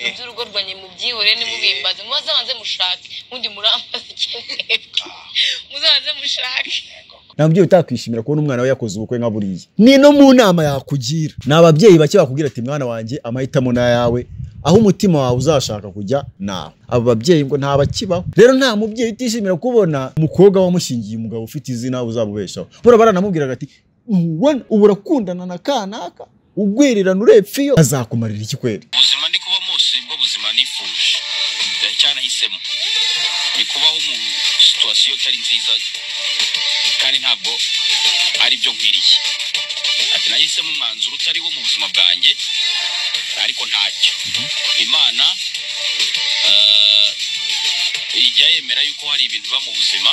Iby'urugo rwanjye mubyihorere, nimubimbaze, muzabanze mushake undi murambaze ikintu, muzabanze mushake. Nta mubyeyi utakwishimira kubona umwana we yakoze ubukwe nka buriya. Ni no mu nama yakugira. Ni ababyeyi bake bakubwira ati mwana wanjye amahitamo ni ayawe, aho umutima wawe uzashaka kujya nawe. Abo babyeyi ngo ntabakibaho. Rero nta mubyeyi utishimira kubona umukobwa wamushyingiye umugabo ufite izina uzamubeshaho. Bora baranamubwiraga ati ubona ubu urakundana na kanaka ugwirirana urepfa iyo azakumarira iki kweri? Ubuzima ndi kubamo si bwo buzima nifuje, cyanahisemo ni kubaho mu situwasiyo itari nziza kandi ntabwo ari byo nkwiriye. Ati nahisemo umwanzuro utari wo mu buzima bwanjye, ariko ntacyo Imana ijya yemera yuko hari ibintu biba mu buzima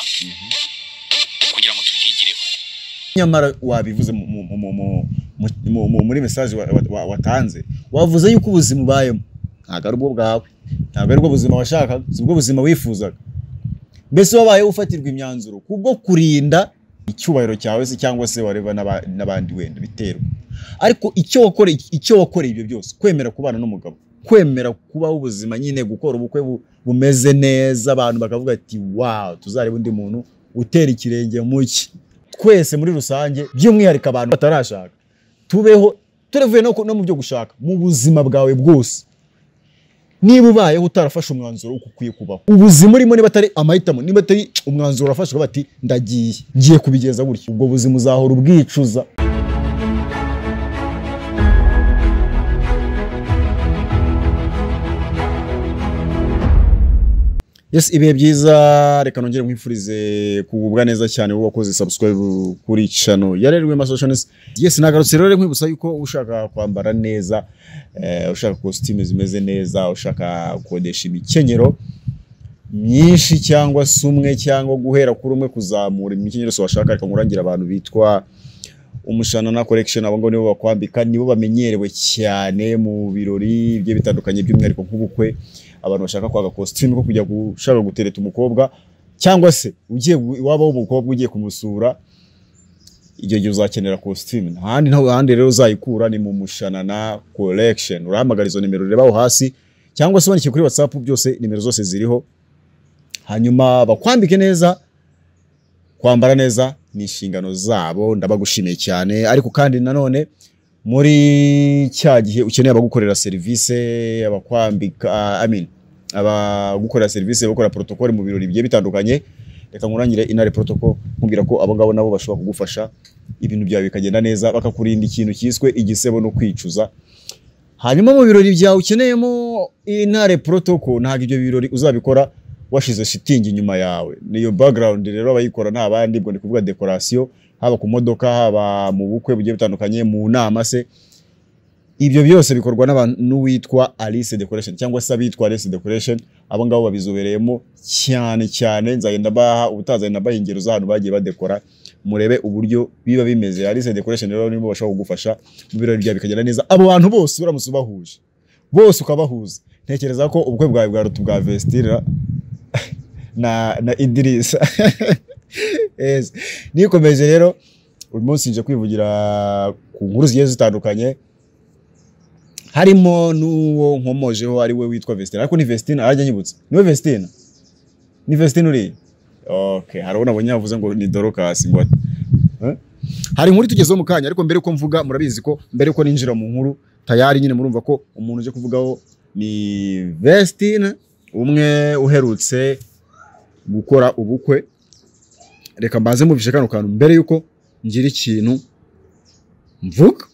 kugira ngo tubyigireho. Nyamara wabivuze muri message watanze, wavuze yuko ubuzima ubayemo ntabwo ari ubwo bwawe, ntabwo ari bwo buzima washakaga, si bwo buzima wifuzaga. Mbese wabaye ufatirwa imyanzuro kubwo kurinda icyubahiro cyawe se cyangwa se wareba n'abandi wenda biterwa. Ariko icyo wakoreye ibyo byose, kwemera kubana n'umugabo, kwemera kubaho ubuzima nyine, gukora ubukwe bumeze neza, abantu bakavuga ati wow, tuzareba undi muntu utera ikirenge muki. Twese muri rusange by'umwihariko abantu batarashaka, tubeho turevuye no mu byo gushaka mu buzima bwawe bwose. Niba ubayeho utarafashe umwanzuro uko ukwiye kubaho, ubuzima urimo niba atari amahitamo, niba atari umwanzuro wafashwe bati ndagiye ngiye kubigeza gutya, ubwo buzima uzahora ubwicuza. Yes, ibihe byiza, reka nongere nkwifurize kugubwa neza cyane wowe wakoze subscribe kuri channel ya Rwema Social. Yes, nagarutse rero nkwibutsa yuko ushaka kwambara neza, ushaka costume zimeze neza, ushaka gukodesha imikenyero myinshi cyangwa se umwe cyangwa guhera kuri umwe kuzamura imikenyero yose washaka, reka nkurangira abantu bitwa Umushanana Collection. Abo ngabo nibo bakwambika, nibo bamenyerewe cyane mu birori bigiye bitandukanye by'umwihariko nk'ubukwe. Abantu bashaka kwaga costume ko kujya gushaka gutereta umukobwa cyangwa se ugiye iwabo w'umukobwa ugiye kumusura, icyo gihe uzakenera costume. Ahandi nta handi rero uzayikura ni mu Mushanana Collection. Urahamagara izo nimero ureba aho hasi cyangwa se wandike kuri WhatsApp, byose nimero zose ziriho, hanyuma bakwambike neza. Kwambara neza ni inshingano zabo, ndabagushimiye cyane. Ariko kandi nanone muri cya gihe ukeneye abagukorera serivisi, abakwambika, abagukorera serivisi, bakora protocol mu birori bigiye bitandukanye, reka nkurangire Intare Protocol, nkubwira ko abo ngabo nabo bashobora kugufasha ibintu byawe bikagenda neza, bakakurinda ikintu cyiswe igisebo no kwicuza. Hanyuma mu birori byawe ukeneyemo Intare Protocol, ntabwo ibyo birori uzabikora washize shitingi inyuma yawe. Niyo background rero abayikora nta bandi, ubwo ni kuvuga decoration, haba ku modoka, haba mu bukwe bugiye butandukanye, mu nama se, ibyo byose bikorwa n'abantu n'uwitwa Alice Decoration cyangwa se abitwa Alice Decoration. Abo ngabo babizobereyemo cyane cyane, nzagenda baha ubutazagenda baha ingero z'ahantu bagiye badekora, murebe uburyo biba bimeze. Alice Decoration rero nibo bashobora kugufasha mu birori byawe bikagenda neza. Abo bantu bose uramutse ubahuje bose ukabahuza, ntekereza ko ubukwe bwawe bwaruta ubwa Vestine na Idrissa. Yes. Nikomeje rero uyu munsi nje kwivugira ku nkuru zigiye zitandukanye, harimo n'uwo nkomojeho ari we witwa Vestine. Ariko ni Vestine arajya nyibutsa, niwe Vestine, ni Vestine uri okay. Harabona abonye yavuze ngo ni Dorcas ngo hari inkuru tugezeho mu kanya. Ariko mbere uko mvuga, murabizi ko mbere uko ninjira mu nkuru tayari nyine murumva ko umuntu uje kuvugaho ni Vestine, umwe uherutse gukora ubukwe. Reka mbanze mubishe kano kantu mbere yuko ngira ikintu mvuga.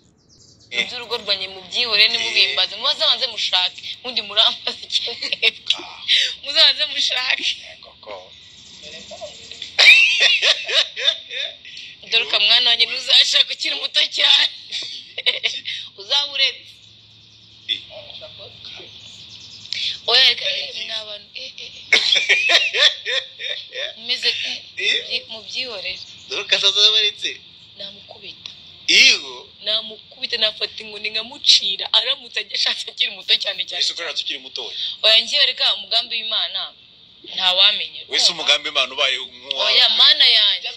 Iby'urugo rwanjye mubyihorere, nimubimbaze, muzabanze mushake undi murambaze ikintu, muzabanze mushake. Dore mwana wanjye ntuzashaka ukiri muto cyane, uzaba uretse. Oya reka mwa bantu meze mubyihorere. Namukubita, namukubita, nafata inkoni nkamucira aramutse ashatse akiri muto cyane cyane. Oya ngiye reka umugambi w'Imana ntawamenya. Wese umugambi w'Imana ubaye nk'uwawe. Oya mana yanjye,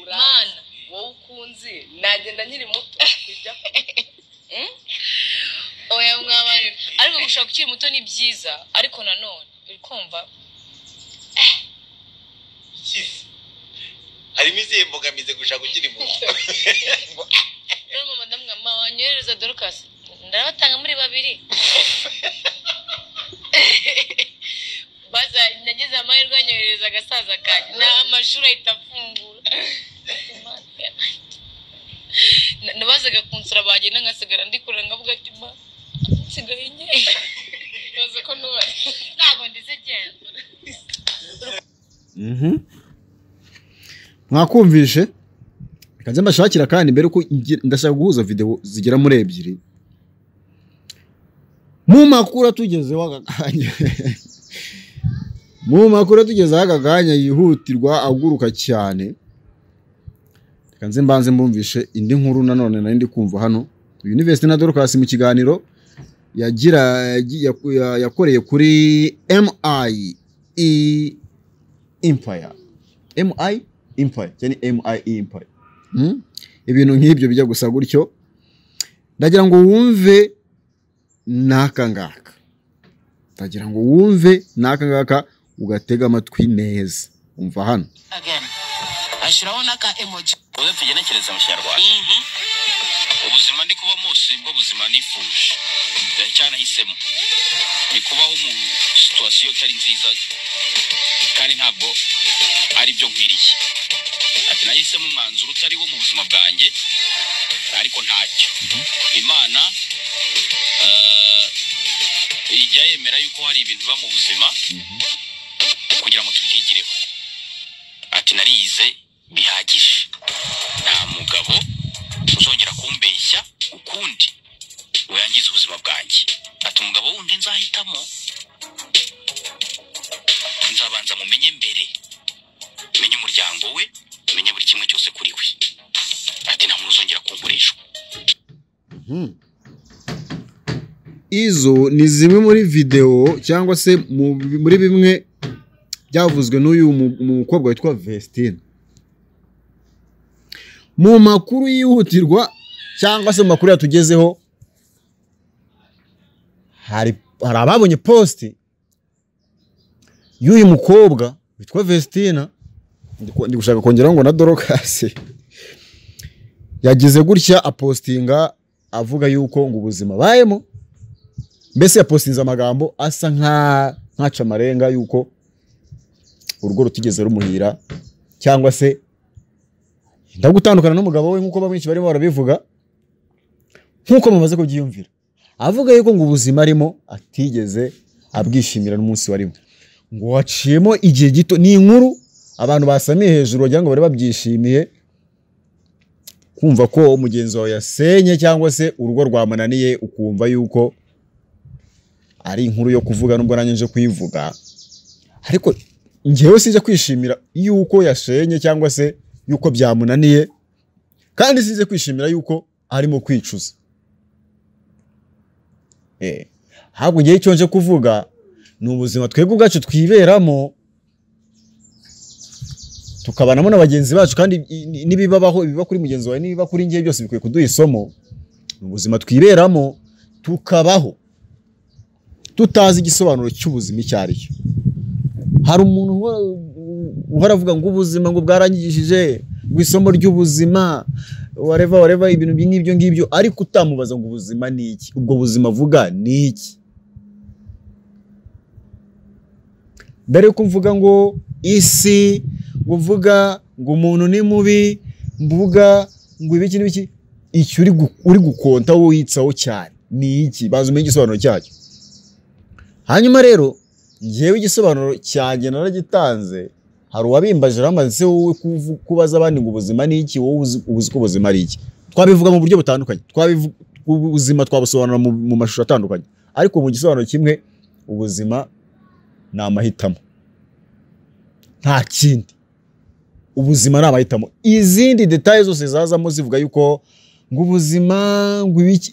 mana wowe ukunze nagenda nkiri muto kujya. Oya mwabana, ariko gushaka ukiri muto ni byiza, ariko nanone uri kumva harimo izihe mbogamizi gushaka ukiri muto? Rero mama ndamwa mama wanyohereza Dorcas ndabatanga muri babiri. Baza nagize amahirwe anyohereza agasaza kanjye na amashuri ahita afungura. Nabazaga kunsura bagenda nkasigara ndikurira nkavuga ati ma nsigaye nke. Baza ko nuba ntabwo ndize genda. Mwakumvishe reka mbashakira kandi mbere uko ndashaka guhuza video zigera muri ebyiri mu makuru atugezeho aka kanya. Mu makuru atugezeho aka kanya yihutirwa aguruka cyane. Reka nze mbanze mbumvishe indi nkuru nanone nari ndi kumva hano. University na Dorcas mu kiganiro yakoreye kuri MIE Empire. MI Empire cyane MIE Empire. Ibintu nk'ibyo bijya gusa gutyo. Ndagira ngo wumve naka ngaka. Ndagira ngo wumve naka ngaka ugatega amatwi neza. Umva hano. Again. Ashiraho naka emoji. Uze tugenekereza mu Kinyarwanda. Ubuzima ndi kuba munsi bwo buzima nifuje. Cyanahisemo. Ni kubaho mu situation itari nziza kandi ntabwo ari byo nkwiriye. Ati nahisemo umwanzuro utari wo mu buzima bwanjye ariko ntacyo. Imana ijya yemera yuko hari ibintu biba mu buzima kugira ngo tubyigireho. Ati narize bihagije, nta mugabo uzongera kumbeshya ukundi ngo yangize ubuzima bwanjye. Ati umugabo wundi nzahitamo nzabanza mumenye mbere, menye umuryango we, menye buri kimwe cyose kuri we. Ati nta muntu uzongera kunkoresha. Izo ni zimwe muri video cyangwa se muri bimwe byavuzwe n'uyu mukobwa witwa Vestine. Mu makuru yihutirwa cyangwa se mu makuru yatugezeho, hari ababonye post y'uyu mukobwa witwa Vestine, ndi gushaka kongeraho ngo na Dorcas yagize gutya apostinga avuga yuko ngo ubuzima bayemo, mbese yapostinze amagambo asa nkaca amarenga yuko urugo rutigeze rumuhira cyangwa se ndagutandukana n'umugabo we nkuko bamwe barimo barabivuga, nkuko mumaze kubyiyumvira. Avuga yuko ngo ubuzima arimo atigeze abwishimira n'umunsi warimo, ngo waciyemo igihe gito. Ni inkuru abantu basamiye hejuru wagira ngo bari babyishimiye kumva ko mugenzi wawe yasenye cyangwa se urugo rwamunaniye, ukumva yuko ari inkuru yo kuvuga nubwo nanjye nje kuyivuga, ariko njyewe sinje kwishimira yuko yasenye cyangwa se yuko byamunaniye, kandi sinje kwishimira yuko arimo kwicuza. Ahubwo ngiye icyo nje kuvuga ni ubuzima twebwe ubwacu twiberamo, tukabanamo na bagenzi bacu, kandi nibibabaho ibiba kuri mugenzi wawe nibiba kuri ngiye byose bikwiye kuduha isomo. Ni ubuzima twiberamo tukabaho tutazi igisobanuro cy'ubuzima icyo ari cyo. Hari umuntu uhora avuga ngo ubuzima ngo bwarangishije, ngo isomo ry'ubuzima wareva wareva ibintu nk'ibyo ngibyo, ariko utamubaza ngo ubuzima ni iki, ubwo buzima avuga ni iki. Mbere yuko mvuga ngo isi, ngo mvuga ngo umuntu ni mubi, mvuga ngo ibiki n'ibiki, icyo uri gukonta wowe witsaho cyane ni iki? Baza umenye igisobanuro cyacyo. Hanyuma rero njyewe igisobanuro cyanjye naragitanze, hari uwabimbaje aramaze wowe kubaza abandi ngo ubuzima ni iki, wowe uzi ko ubuzima ari iki. Twabivuga mu buryo butandukanye, ubuzima twabusobanura mu mashusho atandukanye, ariko mu gisobanuro kimwe, ubuzima ni amahitamo, nta kindi. Ubuzima ni amahitamo. Izindi details zose zazamo zivuga yuko ngo ubuzima ngo ibiki,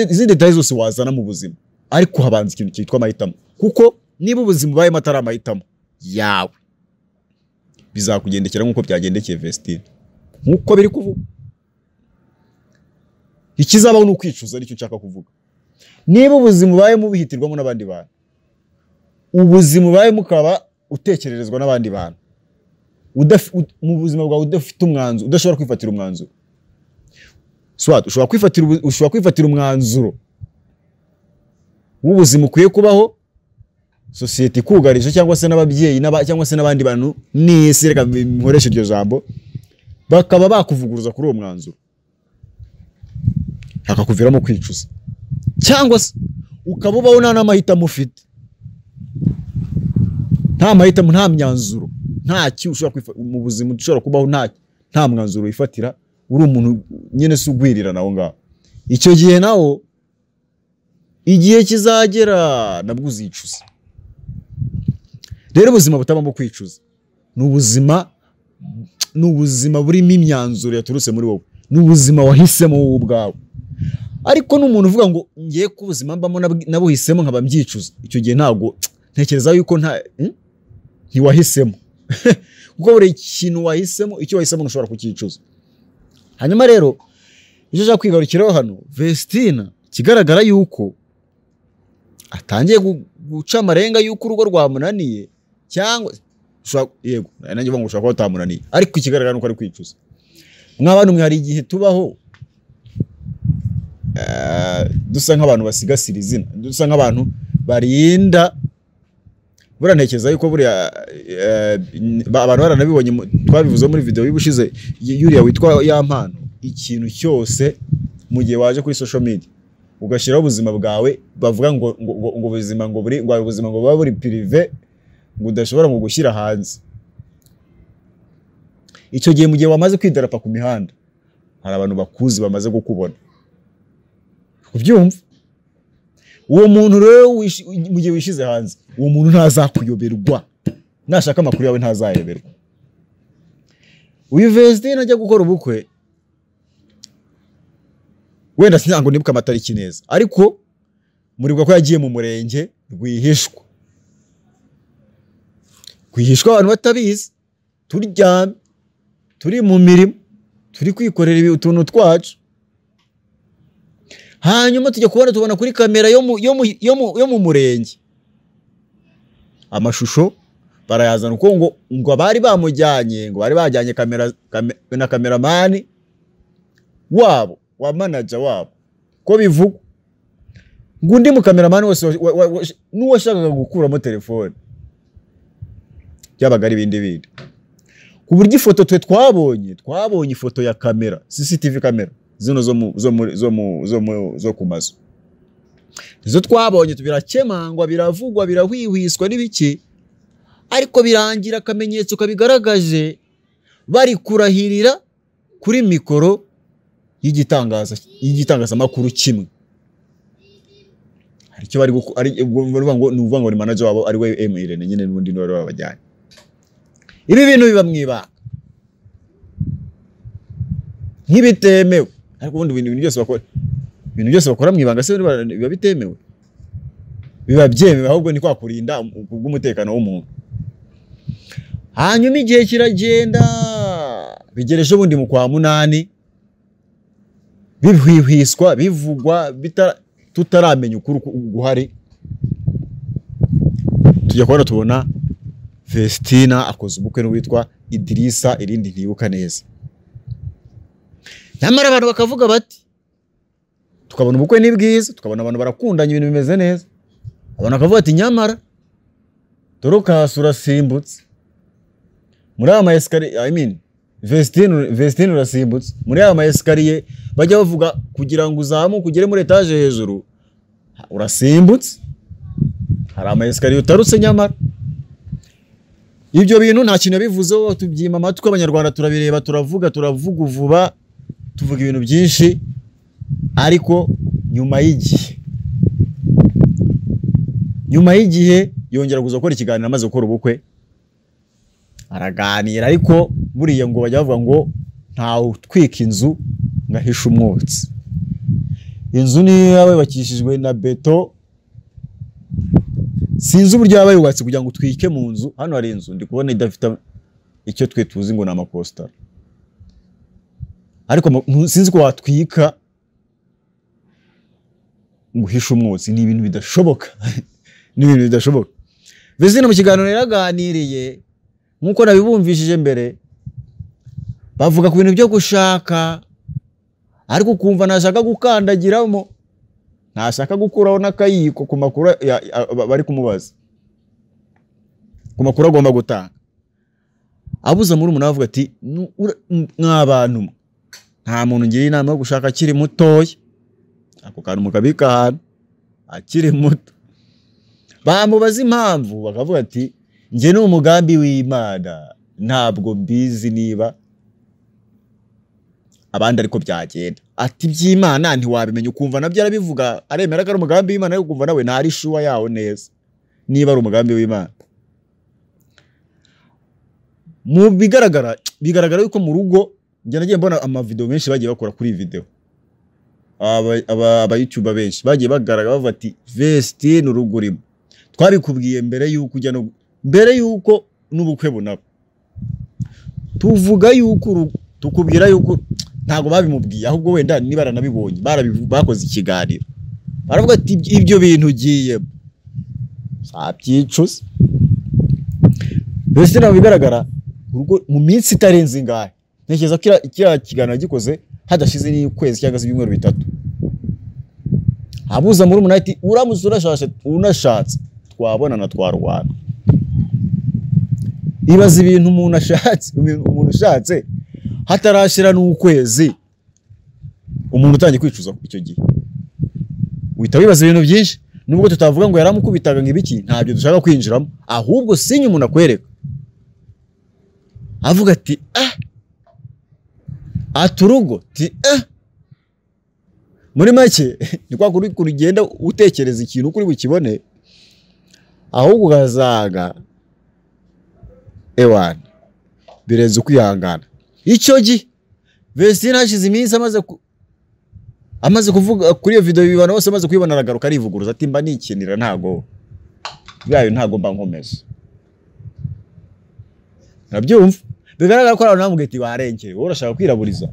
izindi details zose wazana mu buzima, ariko habanza ikintu cyitwa amahitamo. Kuko niba ubuzima ubayemo atari amahitamo yawe, bizakugendekera nkuko byagendekeye Vestine, nkuko biri kuvuga. Ikizabaho ni ukwicuza, nicyo nshaka kuvuga. Niba ubuzima ubayemo ubihitirwamo n'abandi bantu, ubuzima ubayemo ukaba utekererezwa n'abandi bantu, mu buzima bwawe udafite umwanzuro, udashobora kwifatira umwanzuro, soit ushobora kwifatira umwanzuro w'ubuzima ukwiye kubaho, sosiyete ikugarije cyangwa se n'ababyeyi cyangwa se n'abandi bantu n'isi, reka nkoreshe iryo jambo, bakaba bakuvuguruza kuri uwo mwanzuro hakakuviramo kwicuza, cyangwa se ukaba ubaho nta n'amahitamo ufite, nta mahitamo, nta myanzuro, nta kintu ushobora mu buzima ushobora kubaho nta mwanzuro wifatira, uri umuntu nyine se ugwirira nawo ngaho. Icyo gihe nawo igihe kizagera nabwo uzicuza. Rero ubuzima butabamo kwicuza ni ubuzima burimo imyanzuro yaturutse muri wowe, ni ubuzima wahisemo wowe ubwawe. Ariko n'umuntu uvuga ngo ngiye ku buzima mbamo nabuhisemo nkaba mbyicuza, icyo gihe ntabwo ntekereza yuko ntiwahisemo kuko buri kintu wahisemo, icyo wahisemo ntushobora kucyicuza. Hanyuma rero icyo nshaka kwigarukiraho hano, Vestina kigaragara yuko atangiye guca amarenga yuko urugo rwamunaniye, cyangwa yego nanjye ngo ushobora kuba utamunaniye, ariko ikigaragara nuko ari kwicuza. Mw'abantu mwe hari igihe tubaho dusa nk'abantu basigasira izina, dusa nk'abantu barinda. Buriya ntekereza yuko buriya abantu baranabibonye, twabivuze muri video y'ubushize, yuriya witwa Yampano, ikintu cyose mu gihe waje kuri social media ugashyiraho ubuzima bwawe, bavuga ngo ngo ubuzima ngo buri ngo ubuzima ngo buba buri privé, ngo udashobora ngo gushyira hanze. Icyo gihe mu gihe wamaze kwidarapa ku mihanda, hari abantu bakuzi bamaze kukubona, kubyumva. Uwo muntu rero mu gihe wishize hanze, uwo muntu ntazakuyoberwa, nashaka amakuru yawe ntazayoberwa. Uyu Vestina ajya gukora ubukwe, wenda sinango nibuka amatariki neza, ariko muribuka ko yagiye mu murenge rwihishwa, abantu batabizi, turyamye, turi mu mirimo, turi kwikorera utuntu twacu. Hanyuma tujya kubona tubona kuri kamera yo mu murenge amashusho barayazana, uko ngo bari bamujyanye, ngo bari bajyanye kamera na kameramani wabo wa manager wabo, ko bivugwa ngo undi mu kameramani wese n'uwashakaga gukuramo telefone byabaga ari ibindi bindi, ku buryo ifoto twe twabonye ifoto ya kamera CCTV kamera zino zo ku mazu, izo twabonye birakemangwa, biravugwa, birahwihwiswa n'ibiki, ariko birangira akamenyetso kabigaragaje bari kurahirira kuri mikoro y'igitangazamakuru kimwe. Hari icyo bari ngo ni uvuga ngo ni manager wabo ari we M Irene nyine, n'ubundi ni babajyanye. Ibi bintu biba mwibanga nk'ibitemewe, ariko ubundi ibintu byose bakora mwibanga se biba bitemewe? Biba byemewe, ahubwo ni kwa kurinda kubw'umutekano w'umuntu. Hanyuma igihe kiragenda, bigereje ubundi mu kwa 8, bihwihwiswa, bivugwa, tutaramenya ukuri guhari, tujya kubona tubona Vestina akoze ubukwe n'uwitwa Idrissa, irindi ntibuka neza. Nyamara abantu bakavuga bati, tukabona ubukwe ni bwiza, tukabona abantu barakundanye, ibintu bimeze neza. Abantu bakavuga ati nyamara Dorcas urasimbutse muri aya ma escalier, I mean Vestine urasimbutse muri aya ma escalier bajya bavuga kugira ngo uzamuke ugere muri etage hejuru, urasimbutse, hari ama escalier utarutse. Nyamara ibyo bintu nta kintu yabivuzeho, tubyima amatwi abanyarwanda, turabireba, turavuga, turavuga vuba, tuvuga ibintu byinshi, ariko nyuma y'igihe yongera kuza gukora ikiganiro amaze gukora ubukwe, araganira, ariko buriya ngo bajya bavuga ngo ntawe utwika inzu ngahisha umwotsi. Inzu niyo yubakishijwe na beto, sinzi uburyo yaba yubatse kugira ngo utwike mu nzu. Hano hari inzu ndi kubona idafite icyo twe tuzi ngo ni amakositara, ariko sinzi ko watwika ngo uhishe umwotsi, ni ibintu bidashoboka. Ni ibintu bidashoboka. Vestine mu kiganiro yaraganiriye nkuko nabibumvishije mbere, bavuga ku bintu byo gushaka, ariko ukumva ntashaka gukandagiramo, ntashaka gukuraho n'akayiko ku makuru bari kumubaza, ku makuru agomba gutanga. Abuza muri umuntu avuga ati mwabantu nta muntu ngira inama yo gushaka akiri mutoya, ako kantu mukabika ahantu akiri muto. Bamubaza impamvu bakavuga ati njye ni umugambi w'Imana, ntabwo mbizi niba abandi ariko byagenda. Ati by'Imana ntiwabimenya, ukumva nabyo arabivuga aremera ko ari umugambi w'Imana, ariko ukumva nawe ntari shuwa yawo neza niba ari umugambi w'Imana. Mu bigaragara bigaragara yuko mu rugo njye nagiye mbona amavideo menshi bagiye bakora kuri video, aba YouTuber benshi bagiye bagaragara bavuga ati Vestine urugo urimo twabikubwiye mbere yuko ujya no mbere yuko n'ubukwe bunaba, tuvuga yuko tukubwira yuko ntago babimubwiye, ahubwo wenda niba baranabibonye bakoze ikiganiro baravuga ati ibyo bintu ugiye sabyicuza. Vestine mu bigaragara urugo mu minsi itarenze ingahe, ntekereza ko kiriya kiganiro gikoze hadashize n'ukwezi cyangwa se ibyumweru bitatu, abuza muri umunani ati uramutse unashatse twabonana twarwana. Ibaza ibintu umuntu ashatse, umuntu ushatse hatarashira n'ukwezi, umuntu utangiye kwicuza icyo gihe uhita wibaza ibintu byinshi. Nubwo tutavuga ngo yaramukubitaga ngibiki, ntabyo dushaka kwinjiramo, ahubwo sinye umuntu akwereka avuga ati aturugo ti muri make ni kwa kuri kurugenda utekereza ikintu kuri bukibone, ahubwo ugazaga ewana birenze ukwihangana. Icyo gihe Vestine hashize iminsi amaze kuvuga kuri iyo video, ibibana bose amaze kuyibona aragaruka arivuguruza ati mba nikinira, ntago byayo ntago mba nkomeza. Nabyumva bigaragara ko abantu bamubwiye ati warengeye, wowe urashaka kwiraburiza,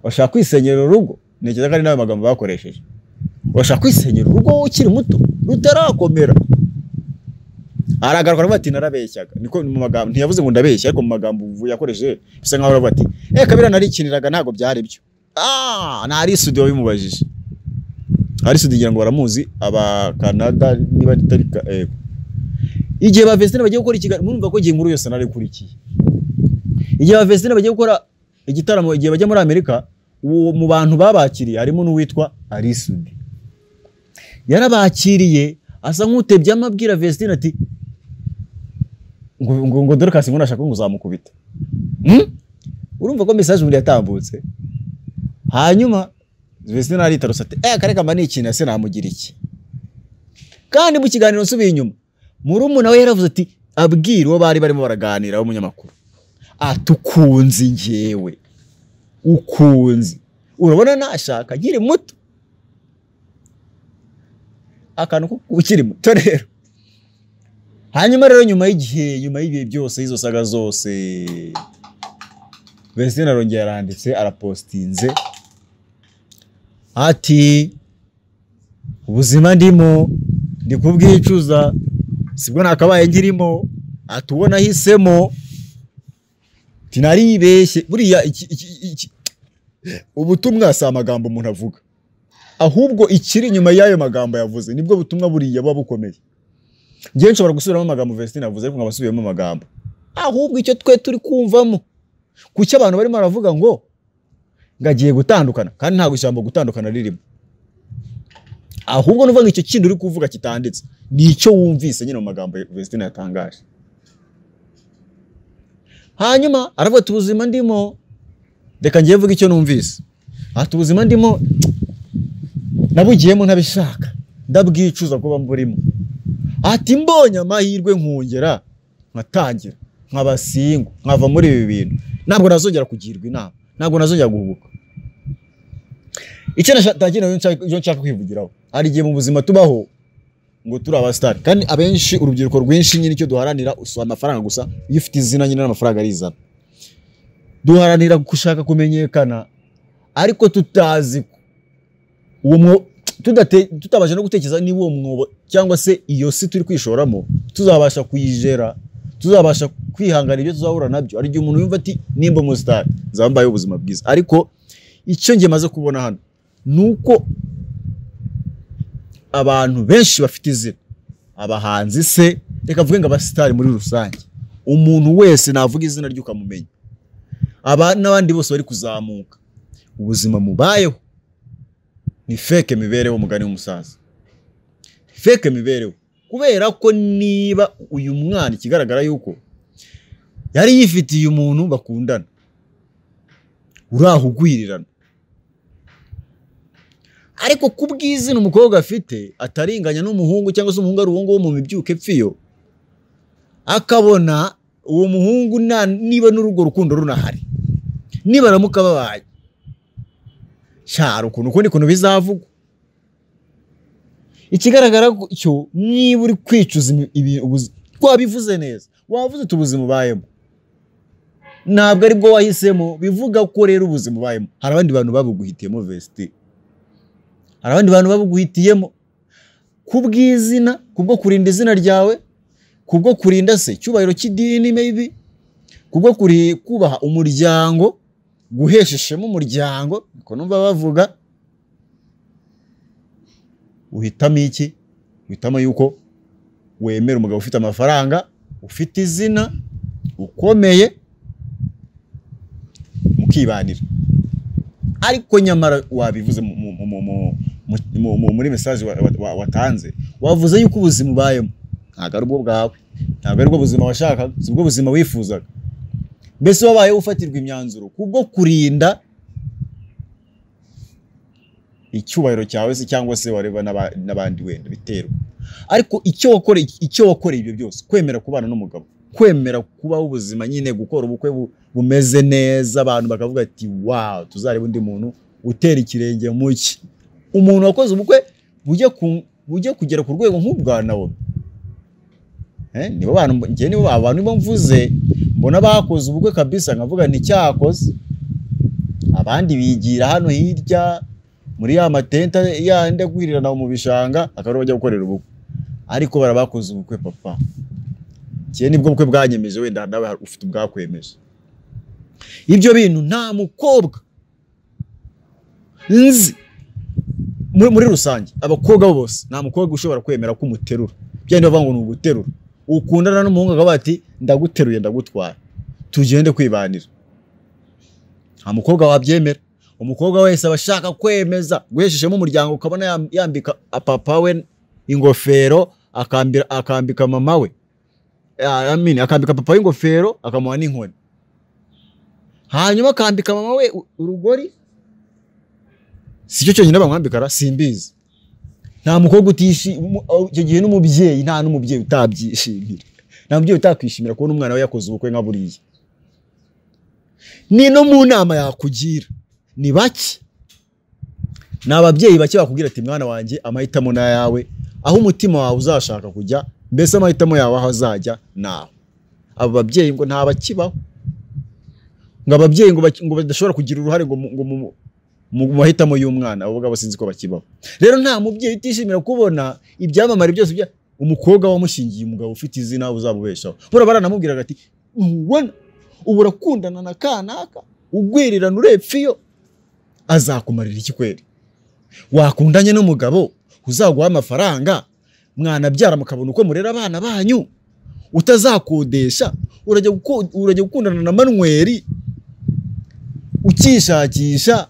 urashaka kwisenyera urugo. Ntekereza ko ari nayo magambo bakoresheje, urashaka kwisenyera urugo ukiri muto rutarakomera. Aragaruka aravuga ati narabeshyaga, niko mu magambo ntiyavuze ngo ndabeshya, ariko mu magambo yakoresheje bisa nkaho aravuga ati kabira narikiniraga ntago byari byo. Nari studio bimubajije, ari studio ngira ngo baramuzi aba Canada niba itari igihe ba Vestine bagiye gukora ikiganiro, murumva ko igihe inkuru yose narikurikiye. Igihe ba Vestine bagiye gukora igitaramo, igihe bajya muri Amerika, uwo mu bantu babakiriye harimo n'uwitwa Arisudi. Yarabakiriye asa nk'utebye amabwira Vestine ati ngo ngo Dorcas ngo nashaka ngo uzamukubita. Urumva ko message muri yatambutse. Hanyuma Vestine aritarusa ati kareka mba nikintu se namugira iki. Kandi mu kiganiro nsubiye inyuma, murumuna we yaravuze ati abwira uwo bari barimo baraganira w'umunyamakuru atukunze njyewe ukunze, urabona nashaka nkiri muto, akantu ko ukiri muto rero. Hanyuma rero nyuma y'igihe, nyuma y'ibihe byose izo saga zose, Vestine arongera aranditse arapostinze ati ubuzima ndimo ndi kubwicuza, sibwo nakabaye ngirimo, atubona hisemo tinaribeshye. Buriya ubutumwa si amagambo umuntu avuga, ahubwo ikiri nyuma y'ayo magambo yavuze nibwo butumwa buriya buba bukomeye. Ngiye nshobora gusubiramo amagambo Vestine avuze, ariko nkabasubiyemo amagambo, ahubwo icyo twe turi kumvamo kuki abantu barimo baravuga ngo ngagiye gutandukana, kandi ntabwo ijambo gutandukana ririmo, ahubwo nuvuga ngo icyo kintu uri kuvuga kitanditse nicyo wumvise nyine mu magambo Vestine yatangaje. Hanyuma aravuga ati ubuzima ndimo, reka ngiye mvuga icyo numvise, ati ubuzima ndimo nabugiyemo ntabishaka, ndabwicuza kuba mburimo, ati mbonye amahirwe nkongera nkatangira nkabasingo nkava muri ibi bintu, ntabwo nazongera kugirwa inama, ntabwo nazongera guhubuka. Icyo nashaka nshaka kwivugiraho, hari igihe mu buzima tubaho ngo turi abastar, kandi abenshi urubyiruko rwinshi nyine icyo duharanira usaba amafaranga gusa, iyo ufite izina nyine n'amafaranga arizana. Duharanira gushaka kumenyekana ariko tutazi uwo Tutabasha no gutekereza niba uwo mwobo cyangwa se iyo si turi kwishoramo tuzabasha kuyijera, tuzabasha kwihangana ibyo tuzahura nabyo. Hari igihe umuntu yumva ati nimba umusitari nzaba mbayeho ubuzima bwiza, ariko icyo njye maze kubona hano ni uko abantu benshi bafite izina, abahanzi se, reka mvuge ngo abasitari muri rusange, umuntu wese navuga izina rye ukamumenya, aba n'abandi bose bari kuzamuka, ubuzima mubayeho ni fake mibereho, mugani w'umusaza, fake mibereho. Kubera ko niba uyu mwana ikigaragara yuko yari yifitiye umuntu bakundana urahugwirirana, ariko kubw'izina umukobwa afite ataringanya n'umuhungu, cyangwa se umuhungu ari uwo nguwo mu mibyuke pfiyo, akabona uwo muhungu niba n'urugo rukundo runahari, niba ramuka babaye cyaro ukuntu ukundi kuntu bizavugwa. Ikigaragara cyo niba uri kwicuza wabivuze neza, wavuze uti ubuzima ubayemo ntabwo aribwo wahisemo, bivuga ko rero ubuzima ubayemo hari abandi bantu babuguhitiyemo vesti, hari abandi bantu babuguhitiyemo kubw'izina, kubwo kurinda izina ryawe, kubwo kurinda se icyubahiro cy'idini maybe, kubwo kubaha umuryango, guhesha ishema umuryango, niko numva bavuga. Uhitamo iki? Uhitamo yuko wemera umugabo ufite amafaranga, ufite izina, ukomeye, mukibanira. Ariko nyamara wabivuze muri message watanze, wavuze yuko ubuzima ubayemo ntabwo ari ubwo bwawe, ntabwo ari bwo buzima washakaga, si bwo buzima wifuzaga. Mbese wabaye ufatirwa imyanzuro kubwo kurinda icyubahiro cyawe se, cyangwa se wareba n'abandi wenda biterwa. Ariko icyo wakoreye ibyo byose, kwemera kubana n'umugabo, kwemera kubaho ubuzima nyine, gukora ubukwe bumeze neza, abantu bakavuga ati wow, tuzareba undi muntu utera ikirenge muki, umuntu wakoze ubukwe bujye kugera ku rwego nk'ubwa nawe. Nibo bantu njye, nibo abantu nibo mvuze mbona bakoze ubukwe kabisa nkavuga nti cyakoze. Abandi bigira hano hirya muri ya matenta yande guhirirana mu bishanga akaba bajya gukorera ubukwe, ariko barabakoze ubukwe papa. Njye nibwo bukwe bwanyemeje, wenda nawe ufite ubwakwemeje. Ibyo bintu nta mukobwa nzi muri rusange, abakobwa bose nta mukobwa ushobora kwemera ko umuterura. Byandi bavuga ngo ni uguterura, ukundana n'umuhungu akaba ati ndaguteruye ndagutwara tugende kwibanira. Nta mukobwa wabyemera. Umukobwa wese aba ashaka kwemeza guhesheshemo umuryango, ukabona yambika papa we ingofero, akambika mama we, akambika papa we ingofero, akamuha n'inkoni, hanyuma akambika mama we urugori. Si cyo cyonyine bamwambika, simbizi. Nta mukobwa icyo gihe n'umubyeyi, nta n'umubyeyi utabyishimira, nta mubyeyi utakwishimira kubona umwana we yakoze ubukwe nka buriya. Ni no mu nama yakugira ni bake, ni ababyeyi bake bakubwira ati mwana wanjye amahitamo na yawe, aho umutima wawe uzashaka kujya, mbese amahitamo yawe aho azajya nawe. Abo babyeyi ngo nta bakibaho, ngo ababyeyi ngo badashobora kugira uruhare ngo mu mahitamo y'umwana, abo ngabo sinzi ko bakibaho. Rero nta mubyeyi utishimira kubona ibyamamare byose bya umukobwa wamushingiye umugabo ufite izina uzabubeshaho. Bora baranamubwiraga ati ubona ubu urakundana na kanaka ugwirirana urepfa iyo azakumarira iki kweri? Wakundanye n'umugabo uzaguha amafaranga, mwana byara mukabona uko murera abana banyu, utazakodesha, urajya gukundana na Manuel ukishakisha,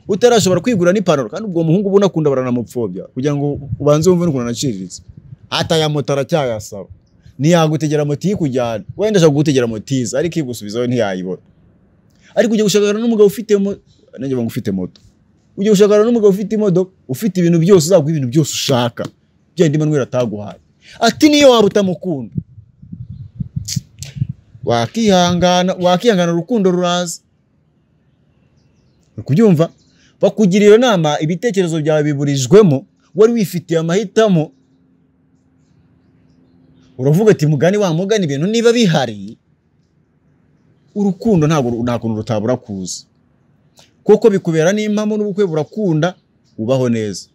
utarashobora kwigura n'ipantaro, kandi ubwo muhungu ubona akunda baranamupfobya kugira ngo ubanze wumve n'ukuntu anaciriritse. Ata ya moto aracyayasaba, ntiyagutegera moto ikujyana, wenda ashaka kugutegera moto iza ariko igusubizaho ntiyayibona. Ariko ujya gushakana n'umugabo ufite nanjye ngo ufite moto, ujya gushakana n'umugabo ufite imodoka, ufite ibintu byose, uzaguha ibintu byose ushaka, byandi Manuel ataguhaye. Ati niyo waba utamukunda wakihangana, urukundo ruraza. Kubyumva bakugira iyo nama, ibitekerezo byawe biburijwemo, wari wifitiye amahitamo, uravuga ati mugani wa mugani ibintu niba bihari, urukundo ntabwo nta kuntu rutabura kuza, koko bikubera n'impamo n'ubukwe burakunda, ubaho neza.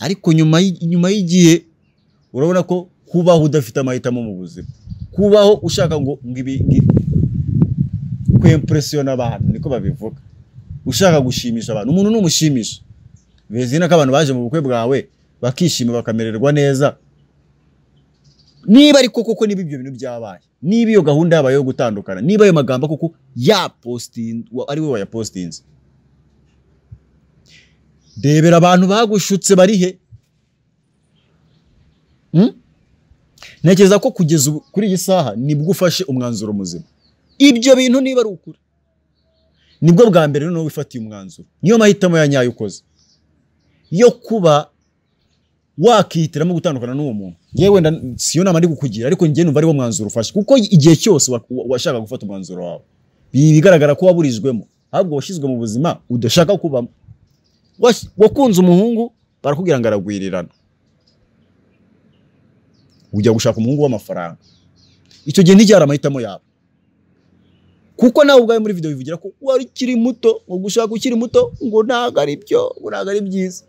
Ariko nyuma y'igihe urabona ko kubaho udafite amahitamo mu buzima, kubaho ushaka ngo kwempresiyona abantu, niko babivuga, ushaka gushimisha abantu. Umuntu numushimisha bezina ko abantu baje mu bukwe bwawe bakishima bakamererwa neza. Niba ariko koko niba ibyo bintu byabaye, niba iyo gahunda yabaye yo gutandukana, niba ayo magambo koko yapostinze ari we wayapostinze, debera abantu bagushutse barihe. Ntekereza ko kugeza kuri iyi saha nibwo ufashe umwanzuro muzima. Ibyo bintu niba ari ukuri, nibwo bwa mbere noneho wifatiye umwanzuro, niyo mahitamo ya nyayo ukoze yo kuba wakihitiramo gutandukana n'uwo muntu. Ngewe wenda siyo nama ndi kukugira, ariko ngewe numva ari wo mwanzuro ufashe, kuko igihe cyose washaka gufata umwanzuro wawe bigaragara ko waburijwemo, ahubwo washyizwe mu buzima udashaka kubamo. Wakunze umuhungu barakubwira ngo aragwirirana, ujya gushaka umuhungu w'amafaranga. Icyo gihe nticyari amahitamo yawe, kuko nawe ubwawe muri video bivugira ko wari ukiri muto, ngo gushaka ukiri muto ngo ntago ari byo, ngo ntago ari byiza.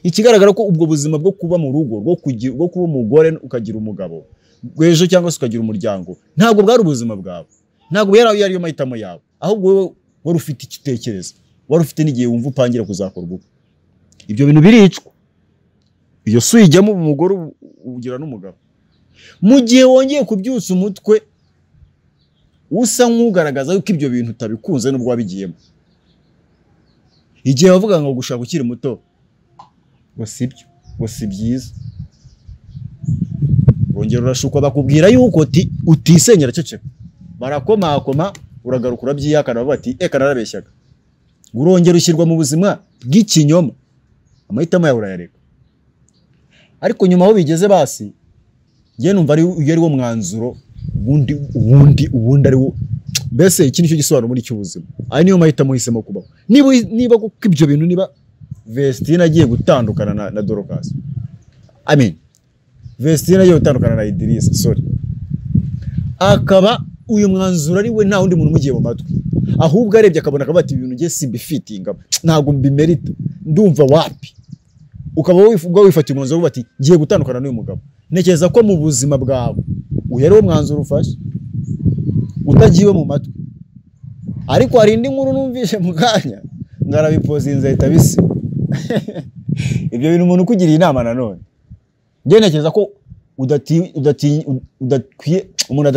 Ikigaragara ko ubwo buzima bwo kuba mu rugo, bwo kuba umugore ukagira umugabo ejo cyangwa se ukagira umuryango, ntabwo bwari ubuzima bwawe, ntabwo yari ariyo mahitamo yawe, ahubwo wowe wari ufite igitekerezo, wari ufite n'igihe wumva upangira kuzakora ubukwe. Ibyo bintu biricwa iyo si uyijyamo umugore ugira n'umugabo. Mu gihe wongeye kubyutsa umutwe usa nk'ugaragaza yuko ibyo bintu utabikunze n'ubwo wabigiyemo. Igihe bavuga ngo gushaka ukiri muto ngo si byo, ngo si byiza, wongera urashukwa bakubwira yuko utisenyera, ceceka, barakomakoma, uragaruka urabyihakana, bavuga ati eka narabeshyaga. Urongera ushyirwa mu buzima bw'ikinyoma, amahitamo yawe urayareka. Ariko nyuma aho bigeze basi, ngewe numva ari wo mwanzuro ubundi ari wo, mbese iki nicyo gisobanuro muri cy'ubuzima. Aya niyo mahitamo uhisemo kubaho. Niba kuko ibyo bintu, niba Vestine agiye gutandukana na Dorcas, I mean Vestine agiye gutandukana na Idrissa, sorry, akaba uyu mwanzuro ari we, nta wundi muntu umugiye mu matwi, ahubwo arebye akabona akaba ati ibintu ngiye simbifitinga, ntabwo mbimerita, ndumva wapi, ukaba wifatiye umwanzuro bati ngiye gutandukana n'uyu mugabo. Ntekereza ko mu buzima bwawe uyu ari wo mwanzuro ufashe utagiwe mu matwi. Ariko hari indi nkuru numvishe mu kanya ngarabipozinze ahita bisi. Ibyo bintu umuntu ukugiriye inama nanone, ngewe ntekereza ko udakwiye, umuntu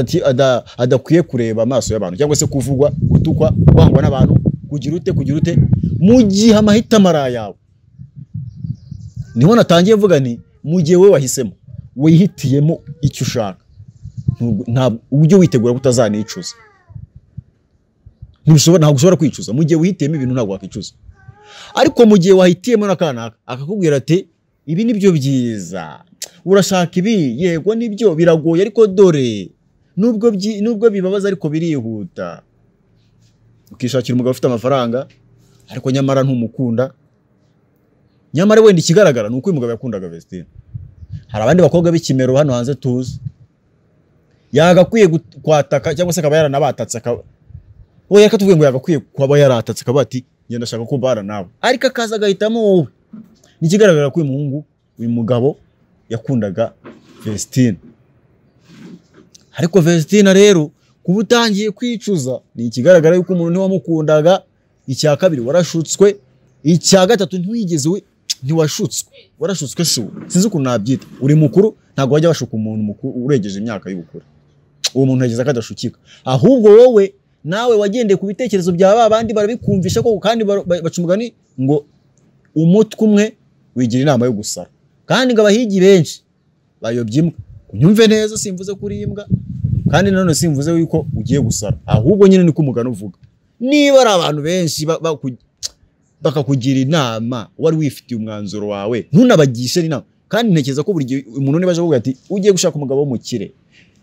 adakwiye kureba amaso y'abantu cyangwa se kuvugwa, gutukwa, kwangwa n'abantu, kugira ute mu gihe amahitamo ari ayawe. Niho natangiye mvuga nti mu gihe wowe wahisemo, wihitiyemo icyo ushaka, ntabwo ujye witegura ko utazanicuza. Ntabwo ushobora kwicuza mu gihe wihitiyemo ibintu, ntabwo wakwicuza. Ariko mu gihe wahitiyemo n'akanaka akakubwira ati ibi nibyo byiza, urashaka ibi, yego nibyo biragoye, ariko dore nubwo bibabaza ariko birihuta. Ukishakira umugabo ufite amafaranga ariko nyamara ntumukunda. Nyamara wenda ikigaragara nuko uyu mugabo yakundaga Vestine. Hari abandi bakobwa b'ikimero hano hanze tuzi, yagakwiye kwataka cyangwa se akaba yaranabatatse, oya reka tuvuge ngo yagakwiye kuba yaratatse akaba ati ngenda ndashaka kubana nawe, ariko akaza agahitamo wowe. Nikigaragara ko uyu muhungu, uyu mugabo yakundaga Vestine. Ariko Vestine rero kuba utangiye kwicuza ni ikigaragara yuko umuntu ntiwamukundaga. Icya kabiri warashutswe, icya gatatu ntiwigeze ntiwashutswe, warashutswe si sinzi ukuntu nabyita. Uri mukuru ntabwo wajya washuka umuntu mukuru urengeje imyaka y'ubukure, uwo muntu yageza akadashukika. Ahubwo wowe nawe wagendeye ku bitekerezo bya ba bandi barabikumvisha koko, kandi baca umugani ngo umutwe umwe wigira inama yo gusara, kandi ngo abahigi benshi bayobye imbwa. Unyumve neza, simvuze kuri imbwa, kandi nanone simvuze yuko ugiye gusara, ahubwo nyine niko umugani uvuga. Niba ari abantu benshi bakakugira inama wari wifitiye umwanzuro wawe, ntunabagishe inama. Kandi ntekereza ko buri gihe umuntu niba aje kuvuga ati ugiye gushaka umugabo w'umukire,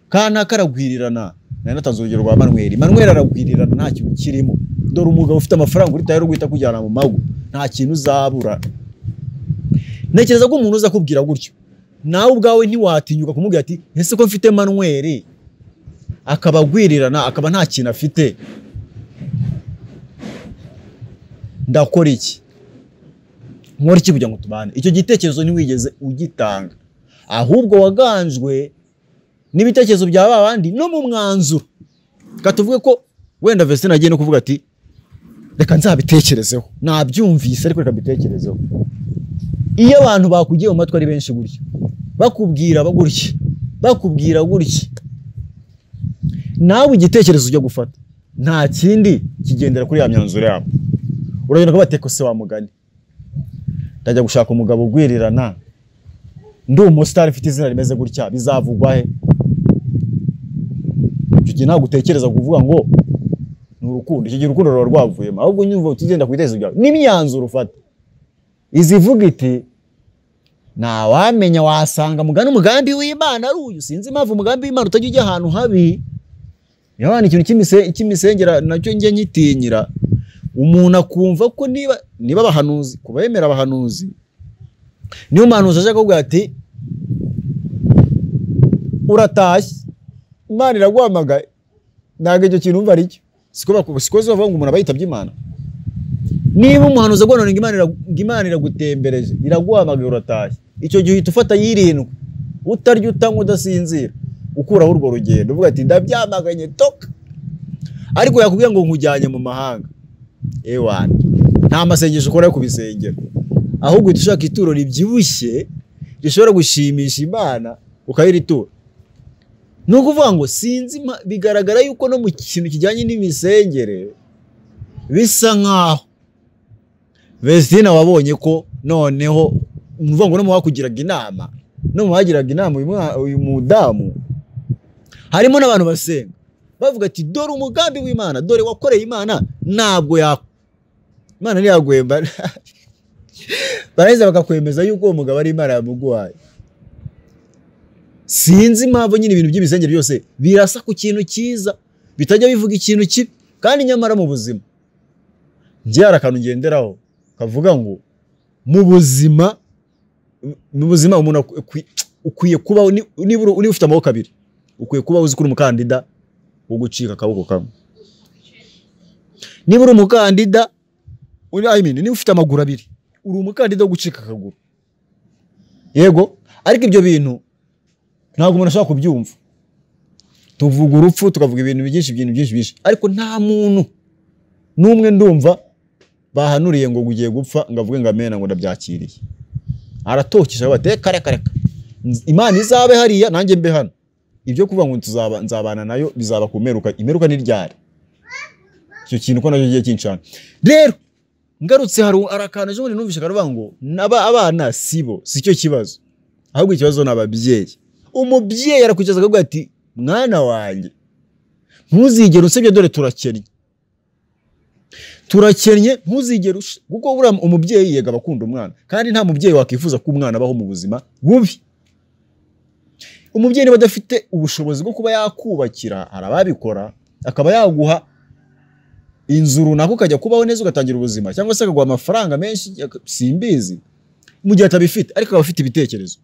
kanaka aragwirirana, nari natanze urugero rwa Manuel. Manuel aragwirirana nta kintu kirimo, dore umugabo ufite amafaranga uri tayari guhita kujyana mu mago, nta kintu uzabura. Ntekereza ko umuntu uza kubwira gutyo, nawe ubwawe ntiwatinyuka kumubwira ati ese ko mfite Manuel akaba agwirirana akaba nta kintu afite, ndakora iki? Nkora iki kugira ngo tubane? Icyo gitekerezo ntiwigeze ugitanga, ahubwo waganjwe n'ibitekerezo bya babandi no mu mwanzuro. Katuvuge ko wenda Vestine agiye no kuvuga ati reka nzabitekerezeho, nabyumvise ariko reka mbitekerezeho. Iyo abantu bakugiye mu matwi ari benshi gutya, bakubwira gutya, bakubwira gutya, nawe igitekerezo ujya gufata nta kindi kigendera kuri ya myanzuro yabo. Uragenda ukabateka se wa mugani, ndajya gushaka umugabo ugwirirana, ndi umusitari mfite izina rimeze gutya, bizavugwa he? Icyo gihe ntabwo utekereza kuvuga ngo ni urukundo, icyo gihe urukundo ruba rwavuyemo, ahubwo nyumva utugenda ku bitekerezo byawe n'imyanzuro ufata. Izivuga iti ntawamenya, wasanga mugani umugambi w'Imana ari uyu. Sinzi impamvu umugambi w'Imana utajya ujya ahantu habi. Yabana ikintu cy'imisengera nacyo njye nyitinyira. Umuntu akumva ko niba abahanuzi, kubemera abahanuzi, niyo umuhanuzi aje akakubwira ati uratashye, Imana iraguhamagaye, ntabwo icyo kintu umva ari cyo. Siko bavuga ngo umuntu aba yitabye Imana. Niba umuhanuzi aguhanura ngo Imana iragutembereje, iraguhamagaye, uratashye, icyo gihe uhita ufata yirindwi, utarya, utanywa, udasinzira, ukuraho urwo rugendo, uvuga ati ndabyamaganye toka. Ariko yakubwira ngo nkujyanye mu mahanga, ewana nta masengesho ukora yo kubisengera, ahubwo uhita ushaka ituro ribyibushye rishobora gushimisha Imana ukayiritura. Ni ukuvuga ngo sinzi, bigaragara yuko no mu kintu kijyanye n'imisengere bisa nkaho Vestine wabonye ko noneho umuvuga ngo no mu bakugiraga inama, no mu bagiraga inama uyu mudamu, harimo n'abantu basenga bavuga ati dore umugambi w'Imana, dore wakoreye Imana, ntabwo Imana ntiyaguhemba. Baraheza bakakwemeza yuko uwo mugabo ari Imana yamuguhaye. Sinzi impamvu nyine ibintu by'ibisengero byose birasa ku kintu cyiza, bitajya bivuga ikintu kibi, kandi nyamara mu buzima njye hari akantu ngenderaho kavuga ngo mu buzima umuntu ukwiye kubaho, niba ufite amaboko abiri ukwiye kuba uzi ko uri umukandida wo gucika akaboko kamwe. Niba uri umukandida, niba ufite amaguru abiri uri umukandida wo gucika akaguru. Yego, ariko ibyo bintu ntabwo umuntu ashobora kubyumva. Tuvuga urupfu, tukavuga ibintu byinshi, ibintu byinshi, ariko nta muntu n'umwe ndumva bahanuriye ngo ugiye gupfa ngo avuge ngo amena ngo ndabyakiriye. Aratokesha bati reka reka reka, Imana izabe hariya nanjye mbe hano. Ibyo kuvuga ngo nzabana nayo bizaba ku mperuka, imperuka ni ryari? Icyo kintu ko nacyo kigiye kinshana. Rero ngarutse hari akantu ejo bundi numvise karavuga ngo abana sibo, sicyo kibazo, ahubwo ikibazo ni ababyeyi. Umubyeyi arakwicaza akavuga ati mwana wanjye ntuzigere usebye, dore turakennye, turakennye, ntuzigere, kuko buriya umubyeyi yega abakunda umwana, kandi nta mubyeyi wakwifuza ko umwana abaho mu buzima bubi. Umubyeyi niba adafite ubushobozi bwo kuba yakubakira, hari ababikora, akaba yaguha inzu runaka ukajya kubaho neza ugatangira ubuzima, cyangwa se akaguha amafaranga menshi, simbizi, mu gihe atabifite, ariko akaba afite ibitekerezo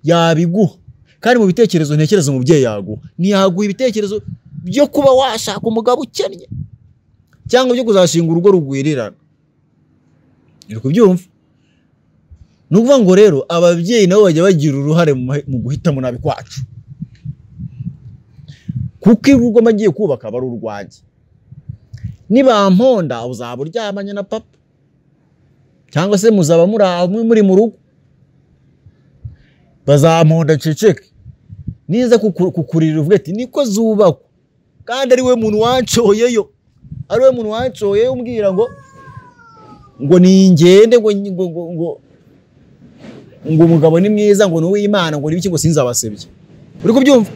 yabiguha. Kandi mu bitekerezo ntekereza umubyeyi yaguha, ntiyaguha ibitekerezo byo kuba washaka umugabo ukennye cyangwa byo kuzashinga urugo rugwirirana. Uri kubyumva? Ni ukuvuga ngo rero ababyeyi nabo bajya bagira uruhare mu guhitamo nabi kwacu, kuko urugo bagiye kubaka aba ari urwanjye. Nibamponda uzaba uryamanye na papa, cyangwa se muzaba muri mu rugo, bazamponda nceceke, niza kukurira uvuge ati niko zubakwa, kandi ari we muntu wancoyeyo, ari we muntu wancoyeyo umbwira ngo ningende, ngo ngo ngo ngo umugabo ni mwiza, ngo ni uw'Imana, ngo nibiki, ngo sinzabasebye. Uri kubyumva?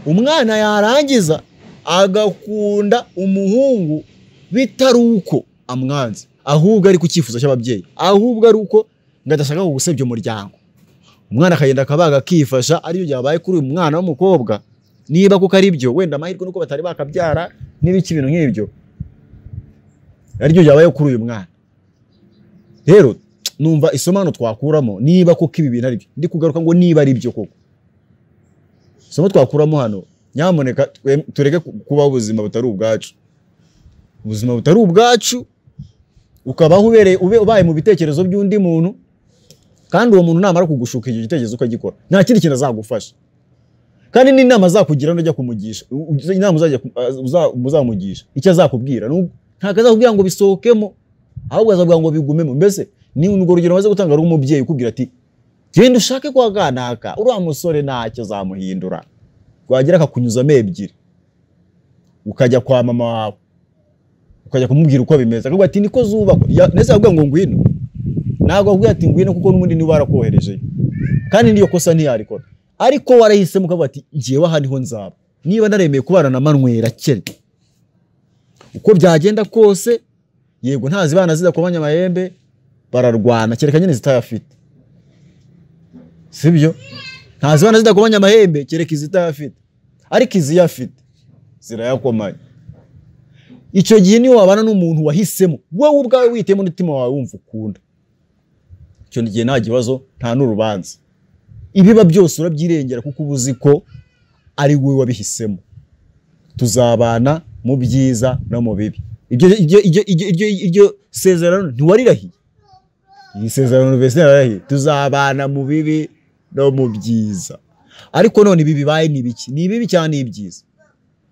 Umwana yarangiza agakunda umuhungu bitari uko amwanze, ahubwo ari ku cyifuzo cy'ababyeyi, ahubwo ari uko ngo adashaka gusebya umuryango. Umwana akagenda akabaga akifasha, ariyo byabaye kuri uyu mwana w'umukobwa. Niba kuko ari byo, wenda amahirwe nuko batari bakabyara n'ibiki ibintu nk'ibyo, aribyo byabaye kuri uyu mwana. Rero numva isomo hano twakuramo, niba kuko ibi bintu ari byo, ndi kugaruka ngo niba ari byo koko, isomo twakuramo hano, nyamuneka tureke kubaho ubuzima butari ubwacu. Ubuzima butari ubwacu, ukabaho ubaye mu bitekerezo by'undi muntu. Kandi uwo muntu namara kugushuka icyo gitekerezo ukagikora, nta kindi kintu azagufasha. Kandi n'inama azakugira nujya kumugisha, inama uzajya uzamugisha, icyo azakubwira ntabwo azakubwira ngo bisohokemo, ahubwo azakubwira ngo bigumemo. Mbese ni urwo rugero maze gutanga rw'umubyeyi ukubwira ati genda ushake kwa kanaka, uriya musore ntacyo azamuhindura. Wagira akakunyuzamo ebyiri, ukajya kwa mama wawe ukajya kumubwira uko bimeze, akakubwira ati niko zubakwa. Ndetse akakubwira ngo ngwino, ntabwo akubwira ati ngwino kuko n'ubundi niba warakoherejeyo, kandi n'iyo kosa ntiyarikora. Ariko warahisemo ukavuga ati njyewe aha niho nzaba, niba naremeye kubana na Manuel akennye, uko byagenda kose, yego ntazibana zidakomanya amahembe, bararwana kereka nyine zitayafite, sibyo? Ntazibana zidakomanya amahembe kereka izitayafite, ariko iziyafite zirayakomanya. Icyo gihe niyo wabana n'umuntu wahisemo wowe ubwawe witemo n'umutima wawe wumva ukunda, icyo gihe nta kibazo, nta n'urubanza, ibiba byose urabyirengera kuko uba uzi ko ari wowe wabihisemo. Tuzabana mu byiza no mu bibi. Iryo sezerano ntiwarirahiye, iri sezerano Vestine yararahiye, tuzabana mu bibi no mu byiza. Ariko none ibi bibaye ni ibiki? Ni ibibi cyane ni ibyiza?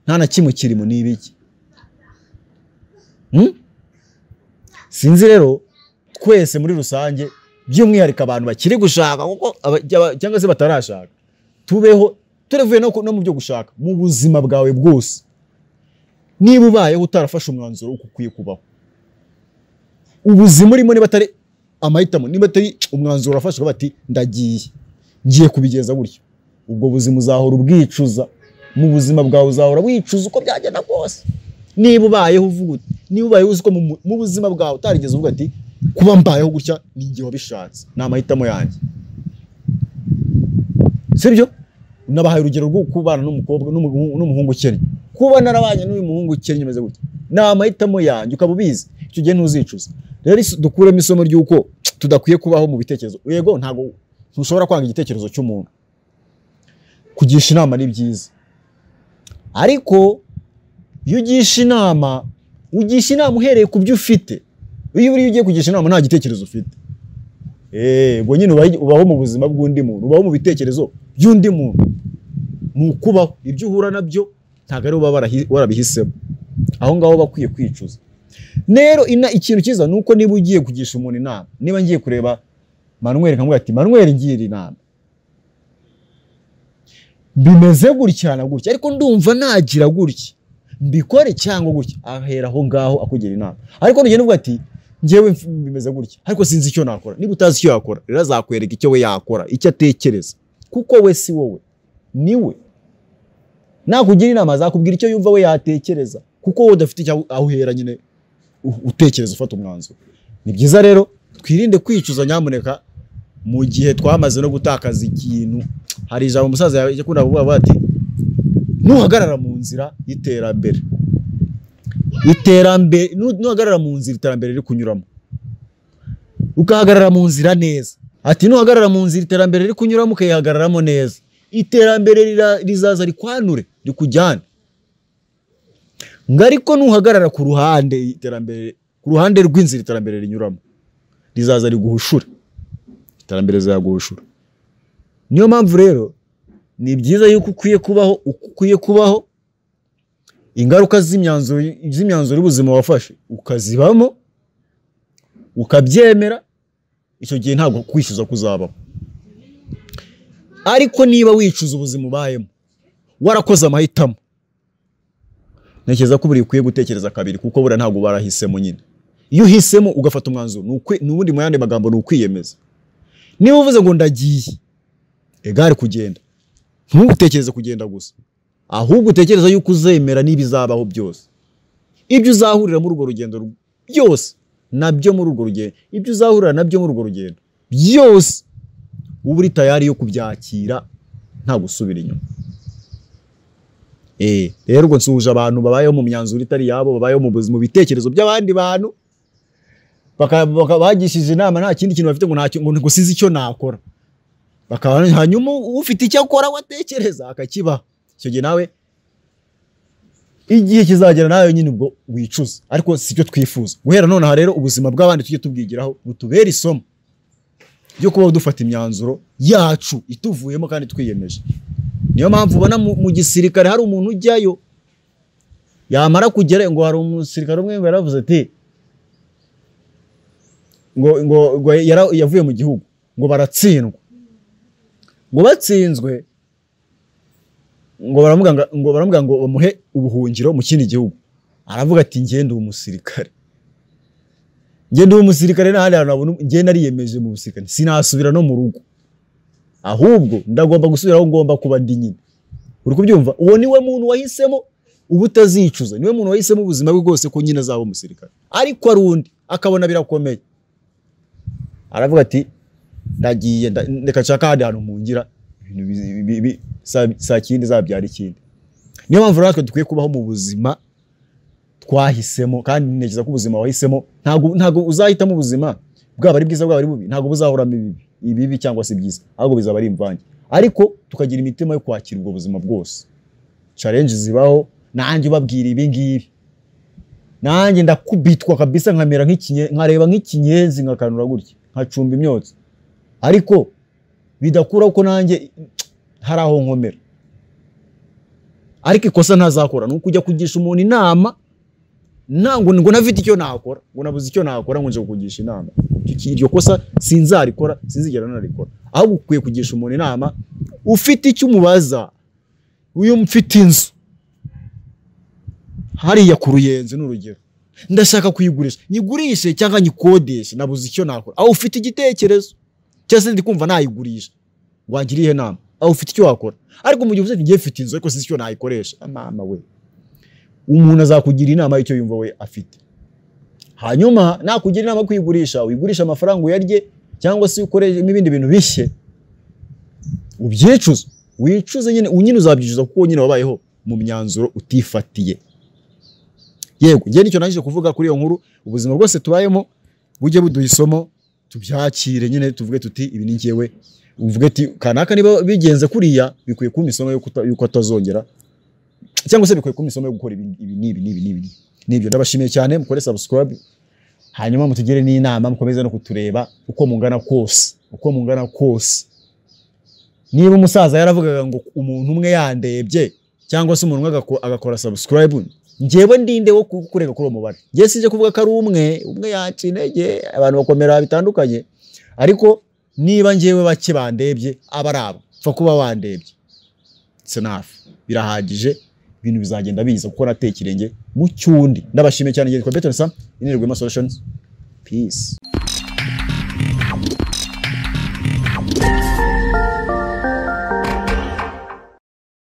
Nta na kimwe kirimo, ni ibiki? Sinzi rero twese muri rusange, by'umwihariko abantu bakiri gushaka kuko cyangwa se batarashaka, tubeho turevuye no mu byo gushaka, mu buzima bwawe bwose. Niba ubayeho utarafashe umwanzuro uko ukwiye kubaho, ubuzima urimo niba atari amahitamo, niba atari umwanzuro wafashe bati ndagiye ngiye kubigeza gutyo, ubwo buzima uzahora ubwicuza. Mu buzima bwawe uzahora wicuza uko byagenda kose. Niba ubayeho uvuga uti, niba ubayeho uzi ko mu buzima bwawe utarigeze uvuga ati kuba mbayeho gutya ni njye wabishatse, ni amahitamo yanjye, sibyo? Nabahaye urugero rwo kubana n'umukobwa n'umuhungu ukennye. Kuba narabanye n'uyu muhungu ukennye umeze gutya ni amahitamo yanjye, ukaba ubizi, icyo gihe ntuzicuza. Rero dukuremo isomo ry'uko tudakwiye kubaho mu bitekerezo. Yego ntabwo ntushobora kwanga igitekerezo cy'umuntu, kugisha inama ni byiza, ariko iyo ugisha inama, ugisha inama uhereye ku byo ufite. Iyo uri ugiye kugisha inama nta gitekerezo ufite, ubwo nyine ubaho mu buzima bw'undi muntu, ubaho mu bitekerezo by'undi muntu. Ni ukubaho ibyo uhura nabyo ntabwo ari uba warabihisemo, aho ngaho bakwiye kwicuza. Rero ikintu cyiza ni uko niba ugiye kugisha umuntu inama, niba ngiye kureba Manuel nkamubwira ati Manuel ngira inama, bimeze gutya na gutya, ariko ndumva nagira gutya, mbikore cyangwa gutya, ahera aho ngaho akugira inama. Ariko nugenda uvuga ati njyewe bimeze gutya ariko sinzi icyo nakora, niba utazi icyo yakora rero azakwereka icyo we yakora, icyo atekereza, kuko we si wowe, ni we. Nakugira inama azakubwira icyo yumva we yatekereza, kuko wowe udafite icyo aho uhera nyine utekereza ufata umwanzuro. Ni byiza rero twirinde kwicuza nyamuneka mu gihe twamaze no gutakaza ikintu. Hari ijambo umusaza yakunda kuvuga ati nuhagarara mu nzira y'iterambere, iterambere nuhagarara mu nzira iterambere riri kunyuramo, ukahagarara mu nzira neza. Ati nuhagarara mu nzira iterambere riri kunyuramo ukayihagararamo neza, iterambere rizaza rikwanure rikujyane. Ngariko nuhagarara ku ruhande iterambere, ku ruhande rw'inzira iterambere rinyuramo, rizaza riguhushura, iterambere rizaguhushura. Niyo mpamvu rero ni byiza yuko ukwiye kubaho uko ukwiye kubaho, ingaruka z'imyanzuro y'ubuzima wafashe ukazibamo, ukabyemera, icyo gihe ntabwo kwishyuza kuzabaho. Ariko niba wicuza ubuzima ubayemo warakoze amahitamo, ntekereza ko buri ukwiye gutekereza kabiri, kuko buriya ntabwo barahisemo nyine. Iyo uhisemo ugafata umwanzuro, n'ubundi mu yandi magambo ni ukwiyemeza. Niba uvuze ngo ndagiye, egare kugenda, ntugutekereze kugenda gusa, ahubwo utekereza yuko uzemera n'ibizabaho byose, ibyo uzahurira muri urwo rugendo byose nabyo muri urwo rugendo, ibyo uzahurira nabyo muri urwo rugendo byose, uba uri tayari yo kubyakira nta gusubira inyuma. Rero ubwo nsuhuje abantu babayeho mu myanzuro itari yabo, babayeho mu bitekerezo by'abandi bantu, bagishije inama nta kindi kintu bafite ngo ntacyo, ngo sinzi icyo nakora, bakaba hanyuma ufite icyo akora watekereza akakibaha. Icyo gihe nawe igihe kizagera nawe nyine ubwo wicuza, ariko si cyo twifuza. Guhera nonaha rero ubuzima bw'abandi tujye tubwigiraho, butubere isomo. byo kubaho dufata imyanzuro yacu ituvuyemo kandi twiyemeje. Niyo mpamvu ubona mu gisirikare hari umuntu ujyayo yamara kugera, ngo hari umusirikare umwe ngo yaravuze ati ngo yavuye mu gihugu ngo baratsindwa, ngo batsinzwe ngo baramubwira ngo bamuhe ubuhungiro mu kindi gihugu. Aravuga ati njye ndi umusirikare, njye ndi umusirikare n'ahandi hantu nabona, njye nariyemeje mu busirikare, sinasubira no mu rugo, ahubwo ndagomba gusubira aho ngomba kuba ndi nyine. Uri kubyumva? Uwo niwe muntu wahisemo ubutazicuza, niwe muntu wahisemo ubuzima bwe bwose ko nyine azaba umusirikare. Ariko ari undi akabona birakomeye, aravuga ati ndagiye, reka nshaka ahandi hantu mpungira, ibintu saa kindi zabyara ikindi. Niyo mpamvu natwe dukwiye kubaho mu buzima twahisemo, kandi ntekereza ko ubuzima wahisemo ntago uzahitamo ubuzima bwaba ari bwiza bwaba ari bubi, ntago buzahoramo ibibi cyangwa se byiza, ahubwo bizaba ari imvange. Ariko tukagira imitima yo kwakira ubwo buzima bwose. Challenge zibaho, nanjye ubabwira ibi ngibi, nanjye ndakubitwa kabisa, nkamera nk'ikinye, nkareba nk'ikinyenzi, nkakanura gutya, nkacumba imyotsi, ariko bidakura ko nanjye hari aho nkomera. Ariko ikosa ntazakora nuko ujya kugisha umuntu inama, ntango ngo nafite icyo nakora, ngo nabuze icyo nakora ngo nje kukugisha inama. Iryo kosa sinzarikora, sinzigera narikora. Ahubwo ukwiye kugisha umuntu inama ufite icyo umubaza. Uyu mfite inzu hariya ku Ruyenzi n'urugero, ndashaka kuyigurisha, nyigurishe cyangwa nyikodeshe, nabuze icyo nakora. Aho ufite igitekerezo cyangwa se ndi kumva nayigurisha, wangiriye inama, aho ufite icyo wakora. Ariko mu gihe uvuze ati ngiye mfite inzu ariko sinzi icyo nayikoresha, mama we, umuntu azakugira inama y'icyo yumva we afite. Hanyuma nakugira inama kuyigurisha, uyigurisha amafaranga uyarye cyangwa se ukoreshe n'ibindi bintu bishye, ubyicuze, wicuze nyine uzabyicuza kuko nyine wabayeho mu myanzuro utifatiye. Yego, ngiye nicyo nangije kuvuga kuri iyo nkuru. Ubuzima bwose tubayemo bujye buduha isomo, tubyakire nyine, tuvuge tuti ibi ni njyewe, uvuge ati kanaka niba bigenze kuriya bikwiye kumpa isomo yuko atazongera, cyangwa se bikwiye kumpa isomo yo gukora ibi n'ibi n'ibi n'ibi nibyo. Ndabashimiye cyane, mukore subscribe, hanyuma mutugire n'inama, mukomeze no kutureba uko mungana kose, uko mungana kose. Niba umusaza yaravugaga ngo umuntu umwe yandebye cyangwa se umuntu umwe agakora subscribe, njyewe ndinde wo kureka kuri uwo mubare. Njye sinje kuvuga ko ari umwe yaca intege, abantu bakomera bitandukanye, ariko niba njyewe bake bandebye aba ari abo, pfa kuba wandebye, it's enough, birahagije, ibintu bizagenda biza kuko nateye ikirenge mu cyundi. Ndabashimiye cyane, nitwa Beton Sam, Rwema Solutions. Peace.